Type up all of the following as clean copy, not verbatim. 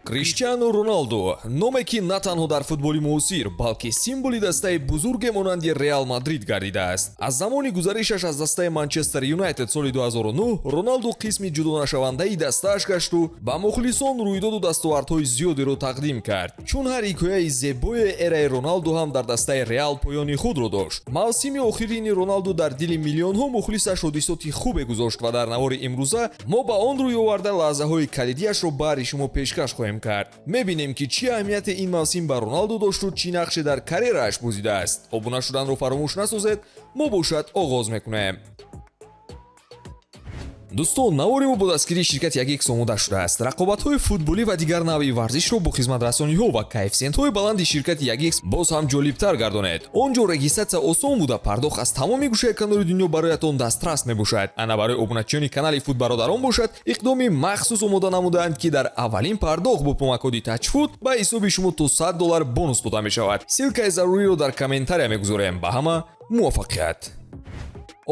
Криштиану Роналду, номе ки на танҳо дар футболи муосир, балки символи дастаи бузурге монанди Реал Мадрид гардидааст. Аз замони гузаришаш аз дастаи Манчестер Юнайтед соли 2009, Роналду қисми ҷудонашавандаи дастааш гашту ба мухлисон рӯйдоду дастовардҳои зиёдеро тақдим кард. Чун ҳар ҳикояи зебои, эраи Роналду ҳам дар дастаи Реал поёни худро дошт. Мавсими охирини Роналду дар дили миллионҳо мухлисаш ҳодисоти хубе гузошт ва дар навори имрӯза мо ба он рӯй оварда, лаҳзаҳои калидиашро баҳри шумо пешкаш хоҳем кард. Мебинем, ки чӣ аҳамияте ин мавсим ба Роналду дошту чӣ нақше дар карьерааш бозидааст. Обуна шуданро фаромӯш насозед. Мо бошад оғоз мекунем. Дӯстон, навори мо бо дастгирии ширкати Ягикс омода шудааст. Рақобатҳои футболӣ ва дигар навъи варзишро бо хизматрасониҳо ва коэффисиентҳои баланди ширкати Ягикс боз ҳам ҷолибтар гардонед. Он ҷо регистрация осон буда, пардохт аз тамоми гӯшаи канори дунё бароятон дастрас мебошад. Ана барои обуначиёни канали Футбародарон бошад, иқдоми махсус омода намудаанд, ки дар аввалин пардохт бо промокоди Тачфуд ба ҳисоби шумо то 100 доллар бонус дода мешавад. Ссылкаи заруриро дар комментария мегузорем. Ба ҳама муваффақият!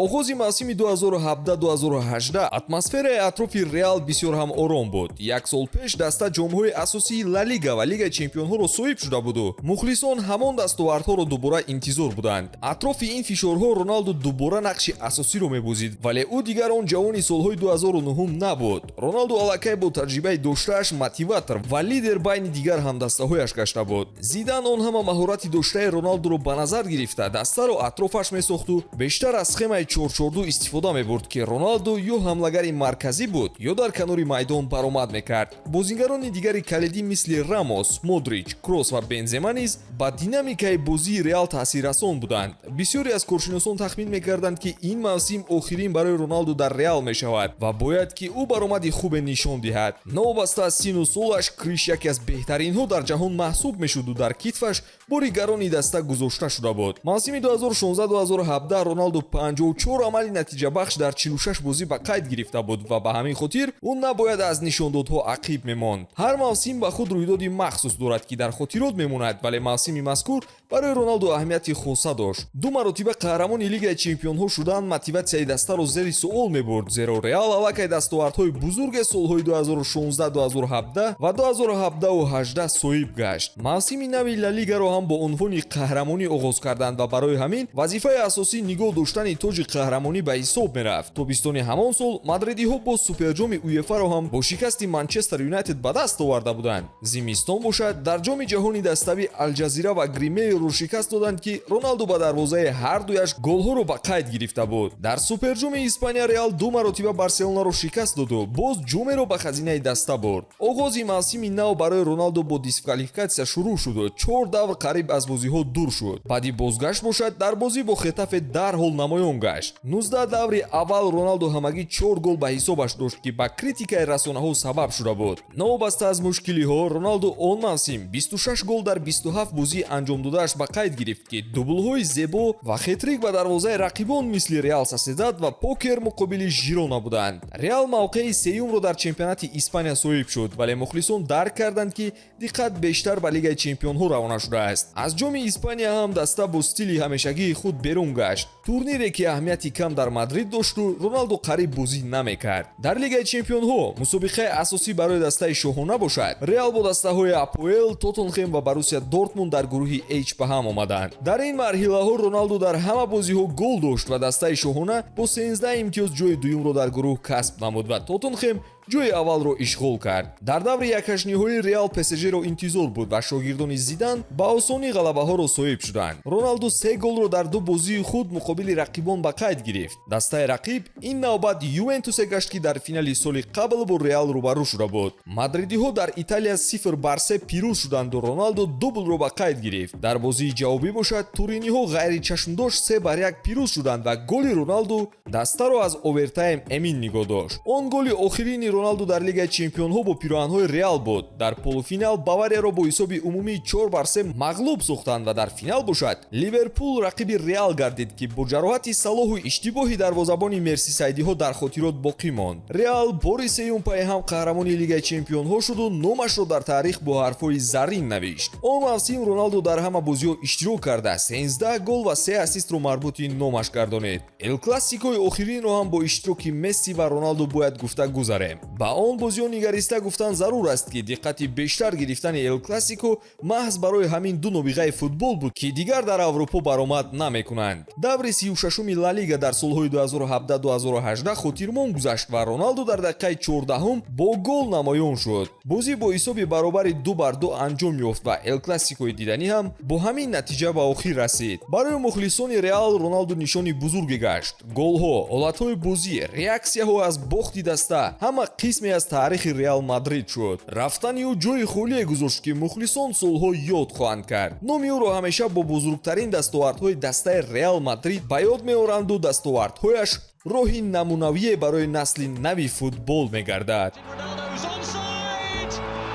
Оғози мавсими 2017-2018 атмосфераи атрофи Реал бисёр ҳам ором буд. Як сол пеш даста ҷомҳои асосии Ла Лига ва Лигаи чемпионҳоро соҳиб шуда буду мухлисон ҳамон дастовардҳоро дубора интизор буданд. Атрофи ин фишорҳо Роналду дубора нақши асосиро мебозид, вале ӯ дигар он ҷавони солҳои 2009 набуд. Роналду аллакай бо таҷрибаи доштааш мотиватор ва лидер байни дигар ҳамдастаҳояш гашта буд. Зидан он ҳама маҳорати доштаи Роналдуро ба назар гирифта, дастаро атрофаш месохту бештар аз схемаи 4-4-2 истифода мебурд, ки Роналду ё ҳамлагари марказӣ буд, ё дар канори майдон баромад мекард. Бозингарони дигари калидӣ, мисли Рамос, Модрич, Кросс ва Бензема низ ба динамикаи бозии Реал таъсиррасон буданд. Бисёре аз коршиносон тахмин мекарданд, ки ин мавсим охирин барои Роналду дар Реал мешавад ва бояд ки ӯ баромади хубе нишон диҳад. Новобаста аз сину солаш, Криш яке аз беҳтаринҳо дар ҷаҳон маҳсуб мешуду дар китфаш бори гарони даста гузошта шуда буд. Мавсими 2016-2017 Роналду 54 амали натиҷабахш дар 46 бозӣ ба қайд гирифта буд ва ба ҳамин хотир ӯ набояд аз нишондодҳо ақиб мемонд. Ҳар мавсим ба худ рӯйдоди махсус дорад, ки дар хотирот мемонад, вале мавсими мазкур барои Роналду аҳамияти хоса дошт. Ду маротиба қаҳрамони Лигаи чемпионҳо шудан мотиватсияи дастаро зери суол мебурд, зеро Реал аллакай дастовардҳои бузурге солҳои 2016-2017 ва 2017-18 соҳиб гашт. Мавсими нави Ла Лигаро ҳам бо унвони қаҳрамонӣ оғоз карданд ва барои ҳамин вазифаи асосӣ нигоҳ доштани тоҷи қаҳрамонӣ ба ҳисоб мерафт. Тобистони ҳамон сол мадридиҳо бо суперҷоми УЕФАро ҳам бо шикасти Манчестер Юнайтед ба даст оварда буданд. Зимистон бошад, дар Ҷоми ҷаҳони даставӣ Алҷазира ва Гримеоро шикаст доданд, ки Роналду ба дарвозаи ҳардуяш голҳоро ба қайд гирифта буд. Дар суперҷоми Испания Реал ду маротиба Барселонаро шикаст доду боз ҷомеро ба хазинаи даста бурд. Оғози мавсими нав барои Роналду бо дисквалификатсия шурӯъ шуду чор давр қариб аз бозиҳо дур шуд. Баъди бозгашт бошад, дар бозӣ бо Хетафе дарҳол намоён гашт. 19 даври аввал Роналду ҳамагӣ чор гол ба ҳисобаш дошт, ки ба критикаи расонаҳо сабаб шуда буд. Новобаста аз мушкилиҳо, Роналду он мавсим 26 гол дар 27 бозӣ анҷомдодааш ба қайд гирифт, ки дублҳои зебо ва хетрик ба дарвозаи рақибон, мисли Реал Сосьедад ва покер муқобили Жирона буданд. Реал мавқеи сеюмро дар чемпионати Испания соҳиб шуд, вале мухлисон дарк карданд, ки диққат бештар ба Лигаи чемпионҳо равона шудааст. Аз Ҷоми Испания ҳам даста бо стили ҳамешагии худ берун гашт, турнире ки аҳамияти кам дар Мадрид дошту Роналду қариб бозӣ намекард. Дар Лигаи чемпионҳо, мусобиқаи асосӣ барои дастаи шоҳона бошад, Реал бо дастаҳои Апоэл, Тоттенхем ва Боруссия Дортмунд дар гурӯҳи H ба ҳам омаданд. Дар ин марҳилаҳо Роналду дар ҳама бозиҳо гол дошт ва дастаи шоҳона бо 13 имтиёз ҷои дуюмро дар гурӯҳ касб намуд ва Тоттенхем ҷои аввалро ишғол кард. Дар даври якҳаштниҳоӣ Реал ПСЖро интизор буд ва шогирдони Зидан ба осонӣ ғалабаҳоро соҳиб шуданд. Роналду се голро дар ду бозии худ муқобили рақибон ба қайд гирифт. Дастаи рақиб ин навбат Ювентусе гашт, ки дар финали соли қабл бо Реал рӯбарӯ шуда буд. Мадридиҳо дар Италия 0-3 пирӯз шуданду Роналду дублро ба қайд гирифт. Дар бозии ҷавобӣ бошад, туриниҳо ғайричашмдошт 3-1 пирӯз шуданд ва голи Роналду дастаро аз овертайм эмин нигоҳ дошт. Он голи охирини Роналду дар Лигаи чемпионҳо бо пироҳанҳои Реал буд. Дар полуфинал Баварияро бо ҳисоби умумии 4-3 мағлуб сохтанд ва дар финал бошад, Ливерпул рақиби Реал гардид, ки бо ҷароҳати Салоҳу иштибоҳи дарвозабони мерсисайдиҳо дар хотирот боқӣ монд. Реал бори сеюм пайи ҳам қаҳрамони Лигаи чемпионҳо шуду номашро дар таърих бо ҳарфҳои заррин навишт. Он мавсим Роналду дар ҳама бозиҳо иштирок карда, 13 гол ва се ассистро марбути номаш гардонид. Эл Классикои охиринро ҳам бо иштироки Месси ва Роналду бояд гуфта гузарем. Ба он бозиҳо нигариста гуфтан зарур аст, ки диққати бештар гирифтани Эл Классико маҳз барои ҳамин ду нобиғаи футбол буд, ки дигар дар Аврупо баромад намекунанд. Даври 36-уми Ла Лига дар солҳои 2017-2018 хотирмон гузашт ва Роналду дар дақиқаи 14-ум бо гол намоён шуд. Бозӣ бо ҳисоби баробари 2 бар 2 анҷом ёфт ва Эл Классикои диданӣ ҳам бо ҳамин натиҷа ба охир расид. Барои мухлисони Реал Роналду нишони бузурге гашт. Голҳо, ҳолатҳои бозӣ, реаксияҳо аз бохти даста ҳама қисме аз таърихи Реал Мадрид шуд. Рафтани ӯ ҷои холие гузошт, ки мухлисон солҳо ёд хоҳанд кард. Номи ӯро ҳамеша бо бузургтарин дастовардҳои дастаи Реал Мадрид ба ёд меоранду дастовардҳояш роҳи намунавие барои насли нави футбол мегардад. Ronaldo's onside,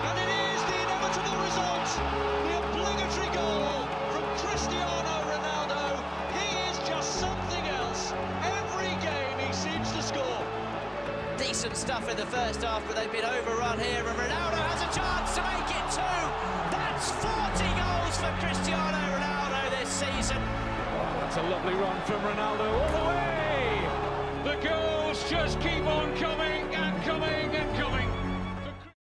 and it is the inevitable result. The obligatory goal from Cristiano Ronaldo. He is just something else. Every game he seems to score. Decent stuff in the first half, but they've been overrun here, and Ronaldo has a chance to make it two. That's 40 goals for Cristiano Ronaldo this season. That's a lovely run from Ronaldo all the way. The goals just keep on coming.